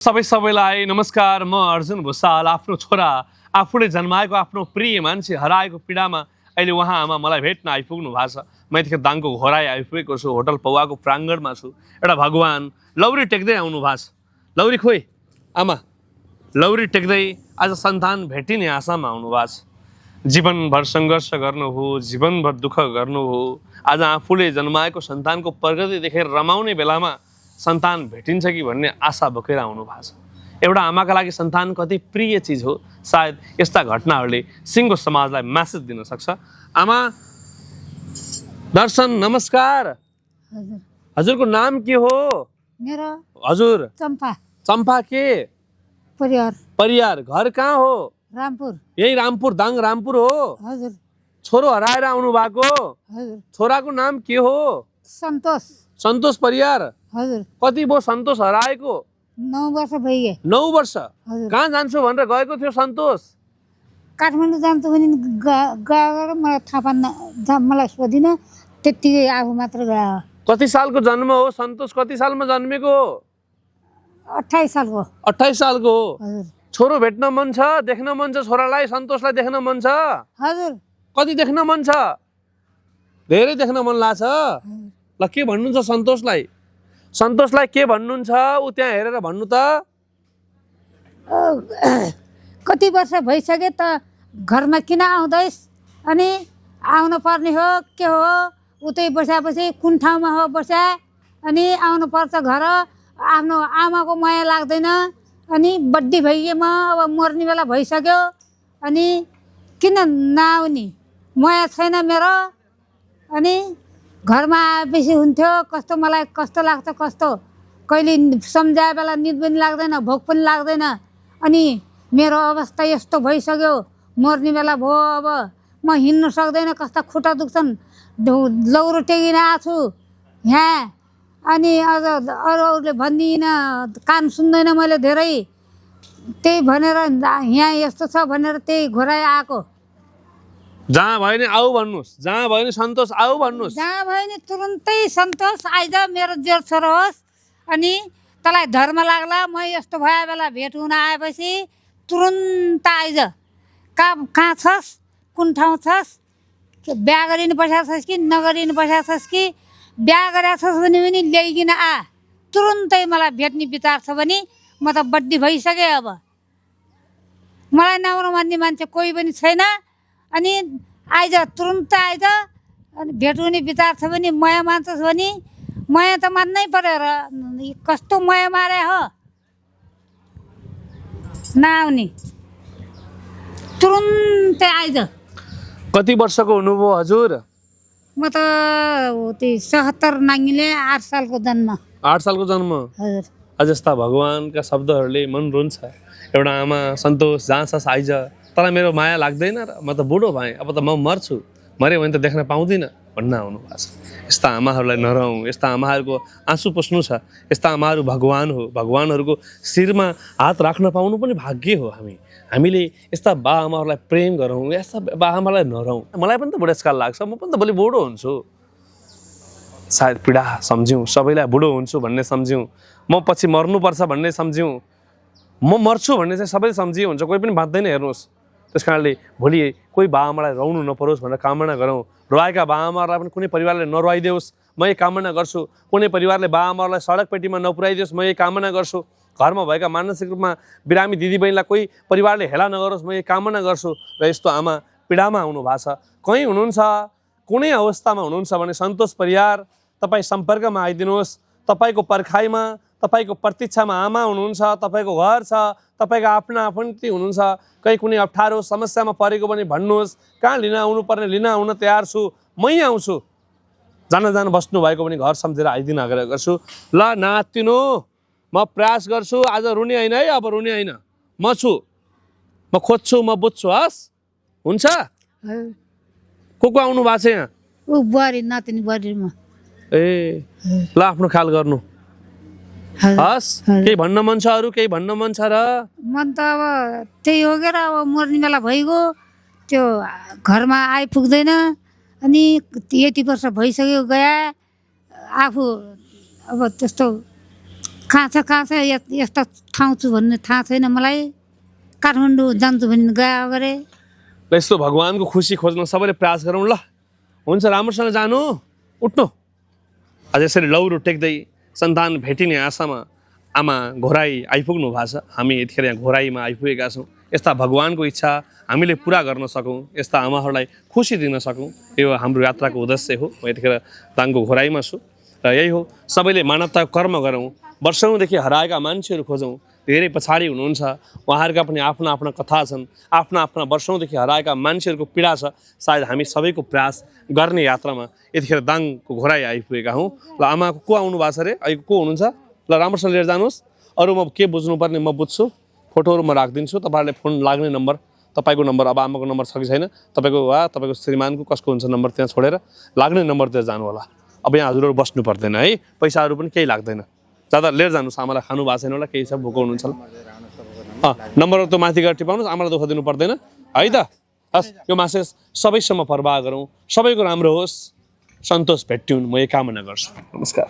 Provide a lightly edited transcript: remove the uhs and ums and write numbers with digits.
सबैलाई नमस्कार। म अर्जुन भुसाल आफ्नो छोरा आफूले जन्माएको आफ्नो प्रिय मान्छे हराएको पीडामा अहिले उहाँ आमा मलाई भेट्न आइपुग्नु भएको छ। म यतिखेर दाङको घोराई आइपुगेको छु। होटल पौवाको प्राङ्गणमा छु। एउटा भगवान लौरी टेक्दै आउनु भएको छ। लौरी खोइ आमा, लौरी टेक्दै आज सन्तान भेटिने आशामा आउनु भएको छ। जीवनभर सङ्घर्ष गर्नुभयो, जीवनभर दुःख गर्नुभयो। आज आफूले जन्माएको सन्तानको प्रगति देखेर रमाउने बेलामा सन्तान भेटिन्छ कि भन्ने आशा बोकेर आउनु भएको छ। एउटा आमाका लागि सन्तान कति प्रिय चिज हो। सायद यस्ता घटनाहरूले सिङ्गो समाजलाई म्यासेज दिन सक्छ। आमा दर्शन नमस्कार। हजुरको नाम के हो? मेरो हजुर चम्पा। चम्पा के? परिवार। परियार। घर कहाँ हो? रामपुर। यही रामपुर, दाङ रामपुर हो। हजुर। छोरो हराएर आउनु भएको? हजुर। छोराको नाम के हो? सन्तोष। सन्तोष परियार। हजुर। कति भयो सन्तोष हराएको? 9 वर्ष भइगए। 9 वर्ष। हजुर। कहाँ जान्छु भनेर गएको थियो सन्तोष? काठमाडौँ जान्छु भने गएर मलाई थाहा पान्न, मलाई सोधिन, त्यत्तिकै आफू मात्र गयो। कति सालको जन्म हो सन्तोष? कति सालमा जन्मेको? 28 सालको। 28 सालको हो। हजुर। छोरो भेट्न मन छ, देख्न मन छ छोरालाई, सन्तोषलाई देख्न मन छ? हजुर। कति देख्न मन छ? धेरै देख्न मन लाग्छ। ल के भन्नुहुन्छ सन्तोषलाई? सन्तोषलाई के भन्नुहुन्छ? ऊ त्यहाँ हेरेर भन्नु त। कति वर्ष भइसक्यो त घरमा किन आउँदैस्? अनि आउनु पर्ने हो के हो? उतै बस्यापछि कुन ठाउँमा हो बस्या? अनि आउनु पर्छ घर। आफ्नो आमाको माया लाग्दैन। अनि बड्डी भइगयो, म अब मर्ने बेला भइसक्यो। अनि किन नआउने? माया छैन मेरो। अनि घरमा आएपछि हुन्थ्यो, कस्तो मलाई कस्तो लाग्छ, कस्तो कहिले सम्झाए बेला निद पनि लाग्दैन, भोक पनि लाग्दैन। अनि मेरो अवस्था यस्तो भइसक्यो, मर्ने बेला भयो। अब म हिँड्नु सक्दैन, कस्ता खुट्टा दुख्छन्, लौरो टेकिन आएको छु यहाँ। अनि अझ अरूले भन्दिनँ, कान सुन्दैन मैले धेरै। त्यही भनेर यहाँ यस्तो छ भनेर त्यही घोराइ आएको। जहाँ भयो नि आऊ भन्नुहोस्, जहाँ भयो नि सन्तोष आऊ भन्नुहोस्। जहाँ भयो नि तुरुन्तै सन्तोष आइज, मेरो जोर छोरो होस्। अनि तँलाई धर्म लाग्ला, म यस्तो भए बेला भेट हुन आएपछि तुरुन्त आइज। कहाँ छस्? कुन ठाउँ छस्? बिहा गरिनु बसेको छस् कि नगरिनु बसेको छस् कि? बिहा गरेको छस् भने पनि ल्याइकन आ। तुरुन्तै मलाई भेट्ने विचार छ भने म त बड्डी भइसकेँ। अब मलाई नआउनु भन्ने मान्छे कोही पनि छैन। अनि आइज, तुरुन्त आइज। अनि भेट हुने विचार छ भने, माया मान्छस् भने माया त मान्नै पर्यो र। कस्तो माया मारे हो नआउने, तुरुन्तै आइज। कति वर्षको हुनुभयो हजुर? म त त्यही 77 नाङ्गीले 8 सालको जन्म। 8 सालको जन्म। हजुर। अझ यस्ता भगवानका शब्दहरूले मन रुन्छ। एउटा आमा सन्तोष जहाँ छस् आइज, तर मेरो माया लाग्दैन र म त बुढो भएँ, अब त म मर्छु, मऱ्यो भने त देख्न पाउँदिनँ भन्न आउनु भएको छ। यस्ता आमाहरूलाई नरौँ। यस्ता आमाहरूको आँसु पुस्नु छ। यस्ता आमाहरू भगवान हो। भगवानहरूको शिरमा हात राख्न पाउनु पनि भाग्य हो। हामीले यस्ता बा आमाहरूलाई प्रेम गरौँ, यस्ता बा आमालाई नरौँ। मलाई पनि त बुढेसकाल लाग्छ, म पनि त भोलि बुढो हुन्छु। सायद पीडा सम्झ्यौँ, सबैलाई बुढो हुन्छु भन्ने सम्झ्यौँ, म पछि मर्नुपर्छ भन्ने सम्झ्यौँ, म मर्छु भन्ने चाहिँ सबैले सम्झिए हुन्छ, कोही पनि बाँच्दैन। हेर्नुहोस्, त्यस कारणले भोलि कोही बाआमालाई रुनु नपरोस् भनेर कामना गरौँ। रुवाएका बाआमाहरूलाई पनि कुनै परिवारले नरुवाइदियोस्, म यही कामना गर्छु। कुनै परिवारले बाआमाहरूलाई सडक पेटीमा नपुर्याइदियोस्, म यही कामना गर्छु। घरमा भएका मानसिक रूपमा बिरामी दिदीबहिनीलाई कोही परिवारले हेला नगरोस्, म यही कामना गर्छु। र यस्तो आमा पीडामा आउनु भएको छ, कहीँ हुनुहुन्छ, कुनै अवस्थामा हुनुहुन्छ भने सन्तोष परियार तपाईँ सम्पर्कमा आइदिनुहोस्। तपाईँको पर्खाइमा, तपाईँको प्रतीक्षामा आमा हुनुहुन्छ, तपाईँको घर छ, तपाईँको आफ्ना आफन्ती हुनुहुन्छ। कहीँ कुनै अप्ठ्यारो समस्यामा परेको भने भन्नुहोस्। कहाँ लिन आउनु पर्ने लिन आउन तयार छु, मै आउँछु। जान बस्नु भएको भने घर सम्झेर आइदिन आग्रह गर्छु। ल नातिनु, म प्रयास गर्छु। आज रुने होइन है, अब रुने होइन, म छु, म खोज्छु, म बुझ्छु। हस्, हुन्छ। को आउनु भएको छ यहाँ? ऊ बुहारी, नातिनी बुहारीमा। ए ल, आफ्नो ख्याल गर्नु। हस्, केही भन्न मन छ? अरू केही भन्न मन छ र? मन त अब त्यही हो के र। अब मर्ने बेला भइगयो, त्यो घरमा आइपुग्दैन। अनि यति वर्ष भइसक्यो गया। आफू अब त्यस्तो कहाँ छ यस्ता ठाउँ छु भन्ने थाहा छैन मलाई। काठमाडौँ जान्छु भने गए अगाडि ल यस्तो भगवानको खुसी खोज्न सबैले प्रयास गरौँ ल। हुन्छ राम्रोसँग जानु, उठ्नु। आज यसरी लौरो टेक्दै सन्तान भेटिने आशामा आमा घोराई आइपुग्नु भएको छ। हामी यतिखेर यहाँ घोराईमा आइपुगेका छौँ। यस्ता भगवानको इच्छा हामीले पुरा गर्न सकौँ, यस्ता आमाहरूलाई खुसी दिन सकौँ, यो हाम्रो यात्राको उद्देश्य हो। म यतिखेर दाङको घोराईमा छु र यही हो, सबैले मानवताको कर्म गरौँ, वर्षौँदेखि हराएका मान्छेहरू खोजौँ। धेरै पछाडि हुनुहुन्छ, उहाँहरूका पनि आफ्ना आफ्ना कथा छन्, आफ्ना आफ्ना वर्षौँदेखि हराएका मान्छेहरूको पीडा छ। सायद हामी सबैको प्रयास गर्ने यात्रामा यतिखेर दाङको घोराई आइपुगेका हौँ। ल आमाको को आउनु भएको छ अरे, अहिले को हुनुहुन्छ? ल राम्रोसँग लिएर जानुहोस्। अरू म के बुझ्नुपर्ने म बुझ्छु, फोटोहरू म राखिदिन्छु। तपाईँहरूले फोन लाग्ने नम्बर, तपाईँको नम्बर, अब आमाको नम्बर छ कि छैन, तपाईँको वा तपाईँको श्रीमानको कसको हुन्छ नम्बर त्यहाँ छोडेर लाग्ने नम्बरतिर जानु होला। अब यहाँ हजुरहरू बस्नु पर्दैन है, पैसाहरू पनि केही लाग्दैन। ज्यादा लिएर जानुहोस्, आमालाई खानु भएको छैन होला, केही छ भोको हुनुहुन्छ होला। नम्बरहरू त माथि गएर टिपाउनुहोस्, आमालाई दुःख दिनु पर्दैन है त। हस्, यो मासेस सबैसम्म प्रवाह गरौँ, सबैको राम्रो होस्, सन्तोष भेट्ट्युन्, म यही कामना गर्छु। नमस्कार।